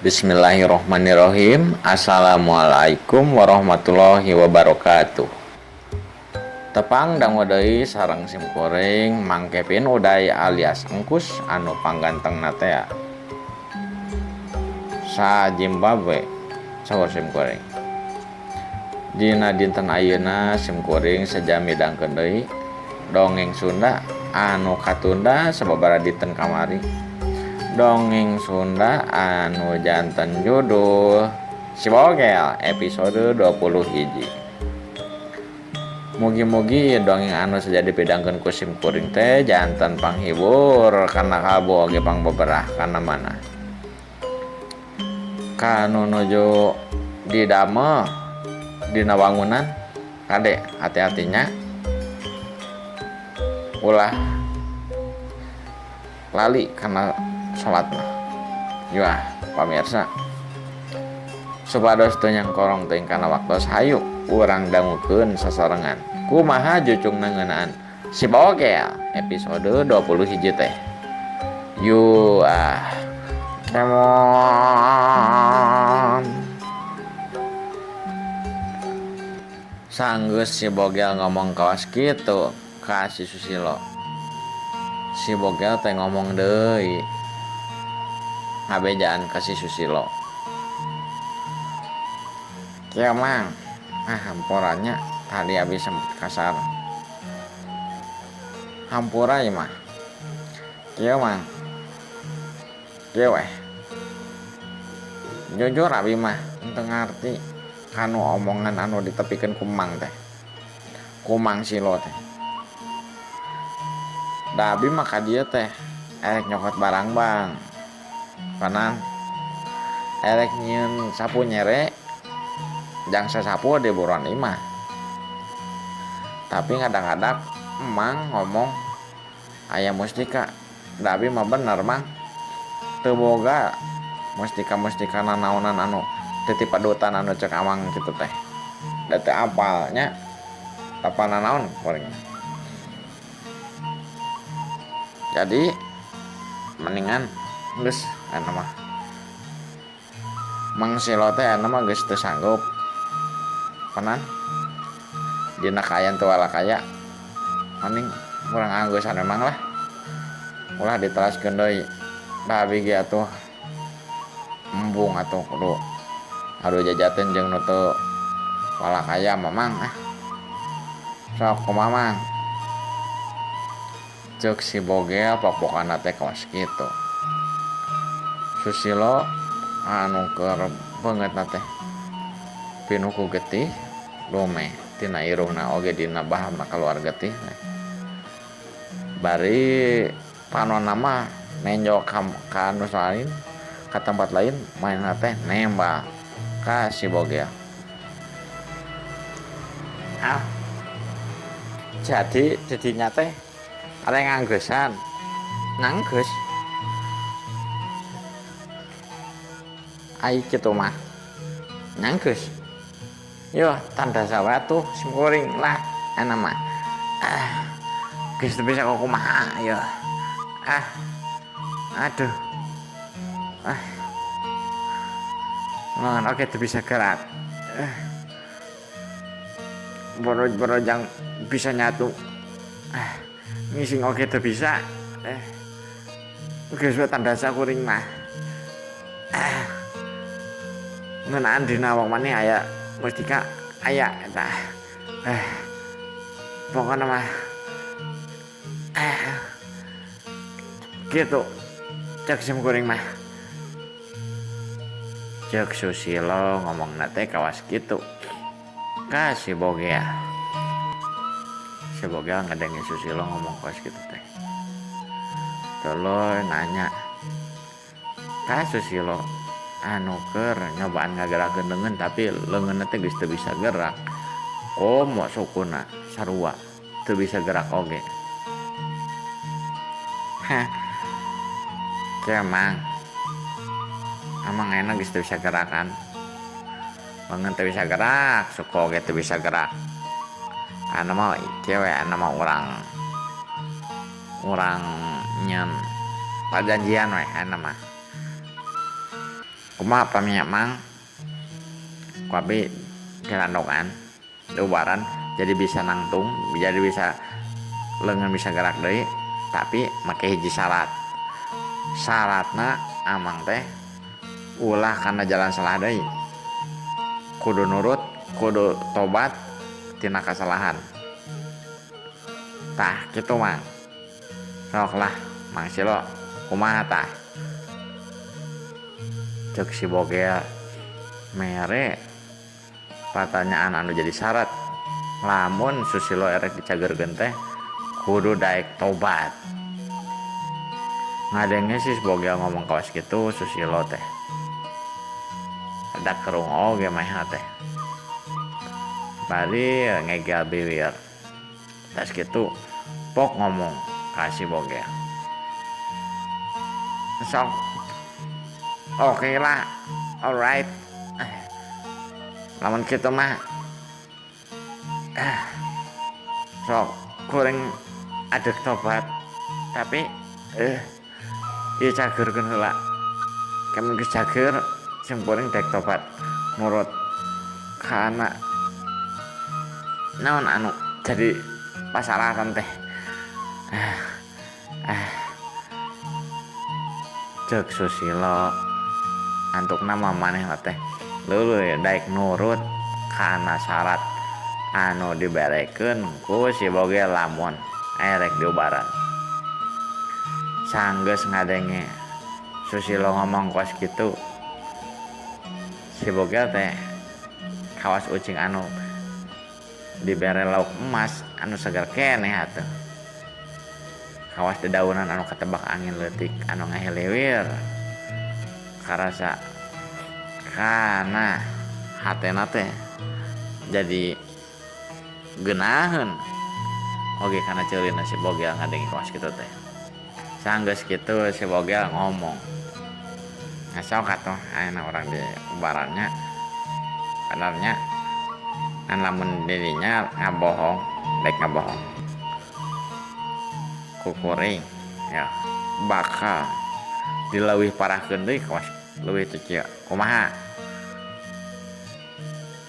Bismillahirrohmanirrohim. Assalamualaikum warahmatullahi wabarakatuh. Tepang dangu deui sareng simkuring Mang Kevin Uday alias Engkus anu panggantengna tea sa Zimbabwe saur simkuring. Dina dinten ayeuna simkuring seja midangkeun deui dongeng Sunda anu katunda sababaraha dinten kamari. Dongeng Sunda anu janten judul Si Bogel episode 20 hiji. Mugi-mugi dongeng anu seja dipidangkeun ku simkuring teh janten panghibur kana kalbu oge pangbeberah kana mana. Kanu nuju didamel dina wangunan kade hati-hatinya ulah lali kana salat mah. Yuah pamirsa supados teu nyangkorong teuing kana waktos hayu urang dangukeun sasarengan kumaha jucungna ngeunaan Si Bogel episode 20 hiji teh. Yuah kemon. Sanggeus si Bogel ngomong kawas kitu ka si Susilo. Si Bogel teh ngomong deui ngabejaan ka si Susilo. Kieu Mang, ah hampuranya tadi abi sempet kasar. Hampura ieu mah. Kieu Mang. Kieu weh. Jujur abi mah henteu ngarti kanu omongan anu ditepikeun ku Mang teh. Ku Mang Silo teh. Da abi mah ka dieu teh erek nyokot barang bang. Panan erek nyieun sapu nyere jang sasapu di buruan imah. Tapi ngadak-ngadak Mang ngomong aya mustika. Da abi mah bener Mang. Teu boga mustika-mustika nanaonan anu teu tipadutan anu cek Amang kitu teh. Da teu apal nya. Apal nanaon kuring. Jadi mendingan geus anu mah. Mang Silo teh anu mah geus teu sanggup. Panan dina kaayaan teu walakaya mending urang anggeusan memang lah. Ulah diteraskeun deui. Da abi ge atuh embung atuh kudu adu jajateun jeung nu teu walakaya mah Mang ah. Sok kumaha Mang? Ceuk si Bogel pok-pokanna teh kawas kitu. Susilo anu keur beungeutna teh pinuh ku getih lumeh tina irungna oge dina bahamna kaluar getih teh. Bari panonna mah nenjo ka anu lain ka tempat lain manehna teh nembak ka si Bogel. Ah. Jadi didinya teh arek nganggeusan. Nganggeus. Ai kitu mah. Nganggeus. Yo tanda sawe atuh simkuring lah ana mah. Ah. Geus teu bisa kumaha yo. Ah. Aduh. Ah. Lengan oge teu bisa gerak. Boroj-borojang bisa nyatu. Ah. Ngising oge teu bisa. Geus we tanda sakuring mah. Ah. Ngeunaan dina awak maneh aya mustika aya eta. Pokona mah kitu cek simkuring mah. Cek Susilo ngomongna teh kawas kitu ka si Bogel. Si Bogel ngadenge Susilo ngomong kawas kitu teh. Tuluy nanya ka Susilo anu keur nyobaan ngagerakeun leungeun tapi leungeunna teh geus teu bisa gerak. Komo sukuna sarua teu bisa gerak oge. Hah. Kieu Mang. Amang ayeuna geus teu bisa gerakan. Leungeun teu bisa gerak, suku oge teu bisa gerak. Anu mah kieu we anu mah urang nyeun pajanjian we anu mah. Kumaha pami Mang? Ku abi dilandokan, diubaran jadi bisa nangtung, jadi bisa leungeun bisa gerak deui, tapi make hiji syarat. Syaratna amang teh ulah kana jalan salah deui. Kudu nurut, kudu tobat tina kasalahan. Tah kitu Mang. Sok lah Mang Silo kumaha tah. Cek si Bogel mere patanyaan anu jadi syarat lamun Susilo erek dicagerkeun teh kudu daek tobat. Ngadenge si Bogel ngomong kawas kitu Susilo teh rada kerung oge manehna teh. Bari ngegel biwir. Tas kitu pok ngomong ka si Bogel. Sok oke lah, alright. Lamun kitu mah sok kuring adeg tobat tapi ieu cagerkeun heula. Kemun geus cager sing kuring dek tobat nurut kana naon anu jadi pasaratan teh. Cek Susilo antukna mah manehna teh leuleui daek nurut kana syarat anu diberekeun ku si Bogel lamun erek diubaran. Sanggeus ngadenge Susilo ngomong kos kitu, si Bogel teh kawas ucing anu dibere lauk emas anu seger keneh atuh. Kawas dedaunan anu katebak angin leutik anu ngahiliwir karasa kana hatena teh jadi geunaheun oge kana ceulina si Bogel ngadenge kawas kitu teh. Sanggeus kitu si Bogel ngomong, ngasok atuh ayeuna urang di ubarannya benernya ngan lamun dirinya ngabohong daek ngabohong kukuring ya bakal dileuwih parahkeun deui kawas leuwih teh kieu kumaha.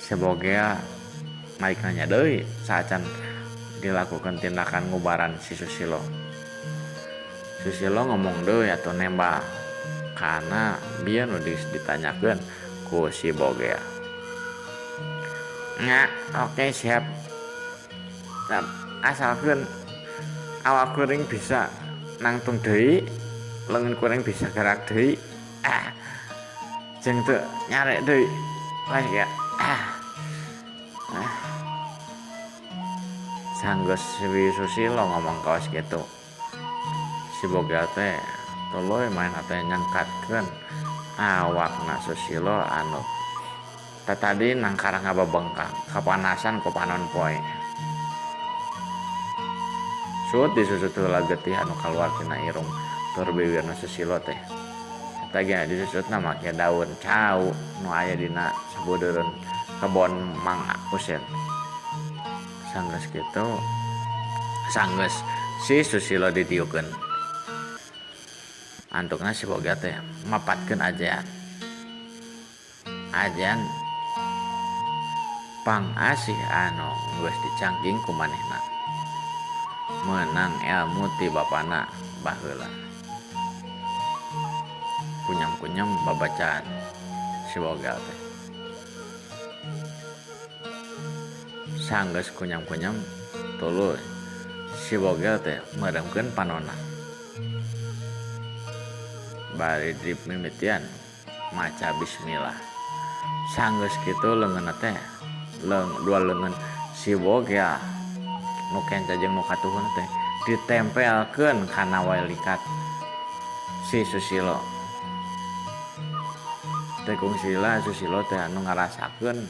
Si Bogel naik nanya deui saacan dilakukan tindakan ngubaran si Susilo. Susilo ngomong deui atuh nembak karena bieu nu ditanyakeun ku si Bogel. Nya oke siap. Nah, asalkeun awak kuring bisa nangtung deui, leungeun kuring bisa gerak deui. Jeung teu nyarek deui. Wah ya. Sanggeus si Susilo ngomong kawas kitu. Si Bogel teh tuluy manehna teh nyengkatkeun awakna Susilo anu tatadi nangkara ngababengkang kapanasan ku panon poe. Sut disusut heula getih anu kaluar tina irung tur biwirna Susilo teh. Eta ge disusutna make daun cau nu aya dina sabudeureun kebon Mang Usen. Sanggeus kitu sanggeus si Susilo didiukeun. Antukna si Bogel teh mapatkeun ajean. Ajean pangasih anu geus dicangking ku manehna. Meunang ilmu ti bapana baheula. Kunyam-kunyam babacaan si Bogel teh. Sanggeus kunyam-kunyam tuluy si Bogel teh meuremkeun panonna. Bari dimimitian maca bismillah. Sanggeus kitu leungeunna teh dua leungeun si Bogel nu kenca jeung nu katuhun teh ditempelkeun kana walikat si Susilo. Teh kungsila Susilo teh anu ngarasakeun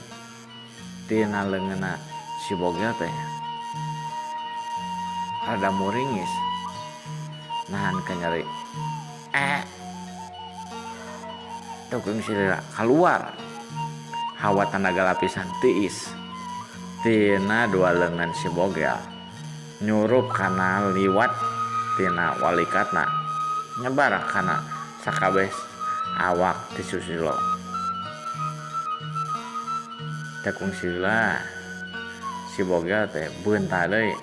tina leungeunna si Bogel teh rada muringis nahan ka nyeri. Tukung sila keluar hawa tanaga lapisan tiis tina dua lengan si Bogel nyurup kana liwat tina walikatna nyebar kana sakabeh Awak ti Susilo. Teu kungsi heula si Bogel teh beunta deui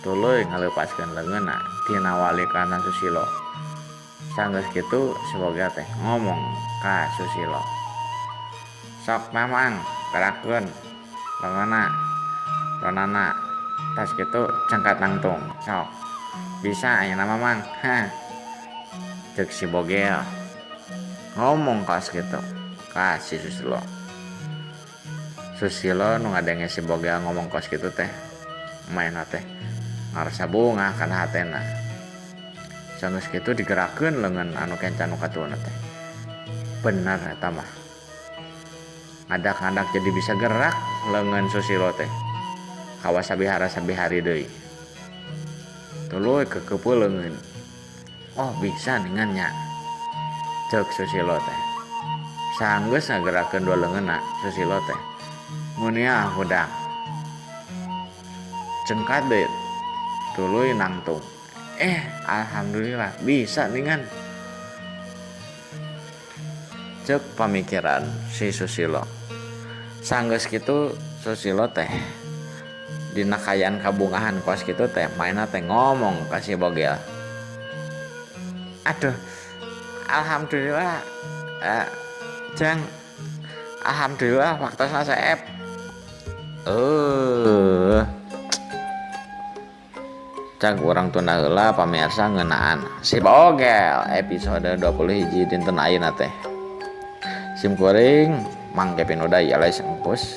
tuluy ngaleupaskeun leungeunna tina walikana Susilo. Sanggeus kitu si Bogel teh ngomong ka Susilo. Sok mamang gerakeun leungeunna ronana tas kitu cengkat nangtung sok bisa ayeuna mah mang hah ceuk si Bogel ngomong kaos kitu ka si Susilo. Susilo nu ngadenge si Bogel ngomong kaos kitu teh maena teh ngarasa bungah kana hatena. Sanggeus kitu digerakeun leungeun anu kenca nu katuhna teh. Bener eta mah. Ngadak-ngadak jadi bisa gerak leungeun Susilo teh. Kawas sabihara sabihari deui. Tuluy keukeupeul leungeun. Oh bisa ningan nya. Ceuk Susilo teh. Sanggeus ngagerakeun dua leungeunna Susilo teh. Muniah hudang. Cengkat deui. Tuluy nangtung. Alhamdulillah bisa ningan. Ceuk pamikiran si Susilo. Sanggeus kitu Susilo teh dina kaayaan kabungahan kos kitu teh maena teh ngomong ka si Bogel. Aduh, alhamdulillah jang alhamdulillah waktosna seep. Cag urang tunda heula pamirsa ngeunaan si Bogel episode 20 hiji dinten ayeuna teh. Sim kuring Mang Kevin Uday alias Engkus.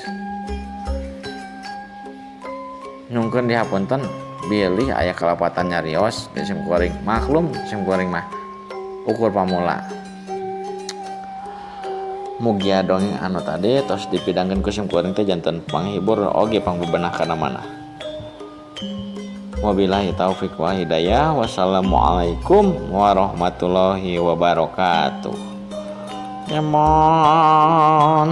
Nyungkeun dihapunten bilih aya kalepatan nyarios di sim kuring. Maklum sim kuring mah ukur pamula. Mugia dongeng anu tadi tos dipidangkeun ku sim kuring teh janten panghibur oge pangbebenah kana manah. Wabillahi taufik wal hidayah. Wassalamualaikum warahmatullahi wabarakatuh. Nyemon.